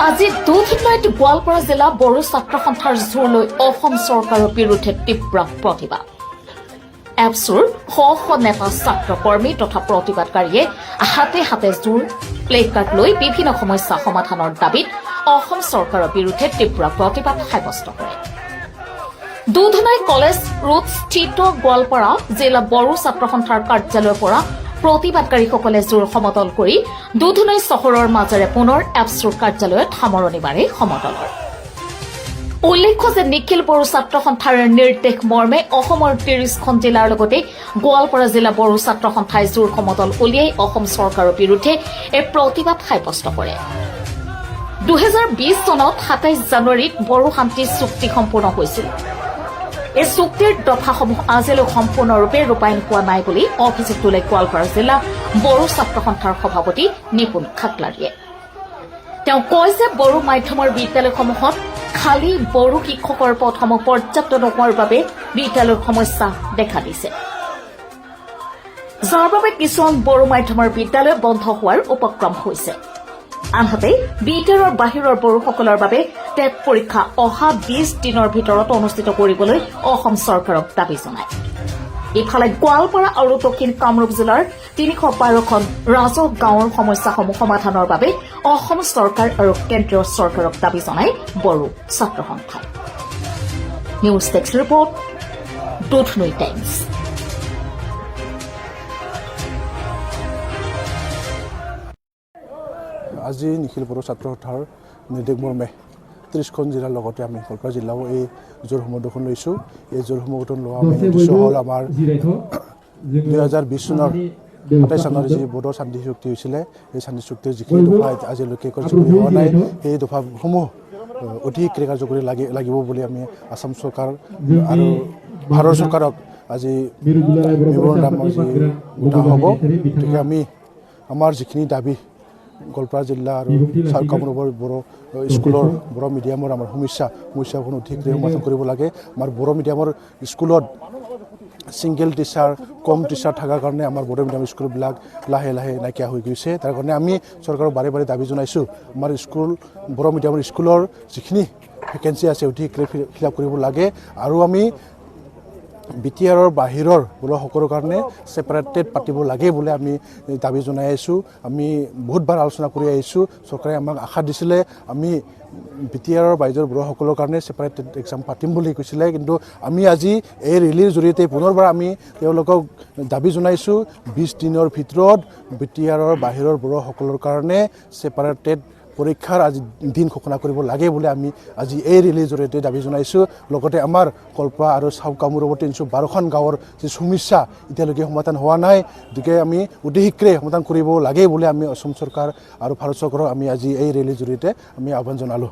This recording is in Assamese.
আজি দুধনৈত গোৱালপাৰা জিলা বড়ো ছাত্ৰ সন্থাৰ জোৰ লৈ অসম চৰকাৰৰ বিৰুদ্ধে তীব্ৰ প্ৰতিবাদ। এবছুৰ শ শ নেতা, ছাত্ৰ কৰ্মী তথা প্ৰতিবাদকাৰীয়ে হাতে হাতে জোৰ, প্লে কাৰ্ড লৈ বিভিন্ন সমস্যা সমাধানৰ দাবীত অসম চৰকাৰৰ বিৰুদ্ধে তীব্ৰ প্ৰতিবাদ সাব্যস্ত কৰে। দুধনৈ কলেজ ৰোডস্থিত গোৱালপাৰা জিলা বড়ো ছাত্ৰ সন্থাৰ কাৰ্যালয়ৰ পৰা প্ৰতিবাদকাৰীসকলে জোৰ সমদল কৰি দুধনৈ চহৰৰ মাজেৰে পুনৰ এবছুৰ কাৰ্যালয়ত সামৰণি মাৰে সমদলৰ। উল্লেখ্য যে নিখিল বড়ো ছাত্ৰ সন্থাৰ নিৰ্দেশ মৰ্মে অসমৰ 30খন জিলাৰ লগতে গোৱালপাৰা জিলা বড়ো ছাত্ৰ সন্থাই জোৰ সমদল উলিয়াই অসম চৰকাৰৰ বিৰুদ্ধে এই প্ৰতিবাদ সাব্যস্ত কৰে। 2020 চনত 27 জানুৱাৰীত বড়ো শান্তি চুক্তি সম্পূৰ্ণ হৈছিল। এই চুক্তিৰ দফাসমূহ আজিলৈ সম্পূৰ্ণৰূপে ৰূপায়ণ হোৱা নাই বুলি অভিযোগ তোলে গোৱালপাৰা জিলা বড়ো ছাত্ৰ সন্থাৰ সভাপতি নিপুণ খাকলাৰীয়ে। তেওঁ কয় যে বড়ো মাধ্যমৰ বিদ্যালয়সমূহত খালী বড়ো শিক্ষকৰ পদসমূহ পৰ্যাপ্ত নোহোৱাৰ বাবে বিদ্যালয়ৰ সমস্যা দেখা দিছে, যাৰ বাবে কিছুমান বড়ো মাধ্যমৰ বিদ্যালয় বন্ধ হোৱাৰ উপক্ৰম হৈছে। আনহাতে বিটিআৰৰ বাহিৰৰ বড়োসকলৰ বাবে টেট পৰীক্ষা অহা 20 দিনৰ ভিতৰত অনুষ্ঠিত কৰিবলৈ অসম চৰকাৰক দাবী জনায়। ইফালে গোৱালপাৰা আৰু দক্ষিণ কামৰূপ জিলাৰ 312খন ৰাজহ গাঁৱৰ সমস্যাসমূহ সমাধানৰ বাবে অসম চৰকাৰ আৰু কেন্দ্ৰীয় চৰকাৰক দাবী জনায় বড়ো ছাত্ৰ সন্থাই। News desk report, Dudhnoi times. আজি নিখিল বড়ো ছাত্ৰ সন্থাৰ নিৰ্দেশ মৰ্মে 30খন জিলাৰ লগতে আমি গোৱালপাৰা জিলাও এই জোৰ সমদল লৈছোঁ। এই জোৰ সমদল লোৱা মেইন উদ্দেশ্য হ'ল আমাৰ 2020 চনৰ 27 জানুৱাৰী যি বড়ো শান্তি চুক্তি হৈছিলে, সেই শান্তি চুক্তিৰ যিখিনি দফা আজিলৈকে কাৰ্যকৰী হোৱা নাই, সেই দফাসমূহ অতি শীঘ্ৰে কাৰ্যকৰী লাগিব বুলি আমি আছাম চৰকাৰ আৰু ভাৰত চৰকাৰক আজি মেমৰেণ্ডাম আজি গোটা হ'ব। গতিকে আমি আমাৰ যিখিনি দাবী, গোৱালপাৰা জিলা আৰু চাউথ কামৰূপৰ বড়ো স্কুলৰ বড়ো মিডিয়ামৰ আমাৰ সমস্যাখন অতি শীঘ্ৰে সমাধান কৰিব লাগে। আমাৰ বড়ো মিডিয়ামৰ স্কুলত ছিংগল টিচাৰ, কম টিচাৰ থকাৰ কাৰণে আমাৰ বড়ো মিডিয়াম স্কুলবিলাক লাহে লাহে নাইকিয়া হৈ গৈছে। তাৰ কাৰণে আমি চৰকাৰক বাৰে বাৰে দাবী জনাইছোঁ, আমাৰ স্কুল বড়ো মিডিয়ামৰ স্কুলৰ যিখিনি ভেকেঞ্চি আছে অতি শীঘ্ৰে ফিল আপ কৰিব লাগে আৰু আমি বিটিআৰৰ বাহিৰৰ বড়োসকলৰ কাৰণে ছেপাৰেট টেট পাতিব লাগে বুলি আমি দাবী জনাই আহিছোঁ। আমি বহুতবাৰ আলোচনা কৰি আহিছোঁ। চৰকাৰে আমাক আশা দিছিলে, আমি বিটিআৰৰ বাহিৰৰ বড়োসকলৰ কাৰণে ছেপাৰেট টেট এক্সাম পাতিম বুলি কৈছিলে। কিন্তু আমি আজি এই ৰেলীৰ জৰিয়তে পুনৰবাৰ আমি তেওঁলোকক দাবী জনাইছোঁ, 20 দিনৰ ভিতৰত বিটিআৰৰ বাহিৰৰ বড়োসকলৰ কাৰণে ছেপাৰেট টেট পৰীক্ষাৰ আজি দিন ঘোষণা কৰিব লাগে বুলি আমি আজি এই ৰেলীৰ জৰিয়তে দাবী জনাইছোঁ। লগতে আমাৰ গোৱালপাৰা আৰু চাউথ কামৰূপৰ 312খন গাঁৱৰ যি সমস্যা এতিয়ালৈকে সমাধান হোৱা নাই, গতিকে আমি অতি শীঘ্ৰে সমাধান কৰিব লাগে বুলি আমি অসম চৰকাৰ আৰু ভাৰত চৰকাৰক আমি আজি এই ৰেলীৰ জৰিয়তে আমি আহ্বান জনালোঁ।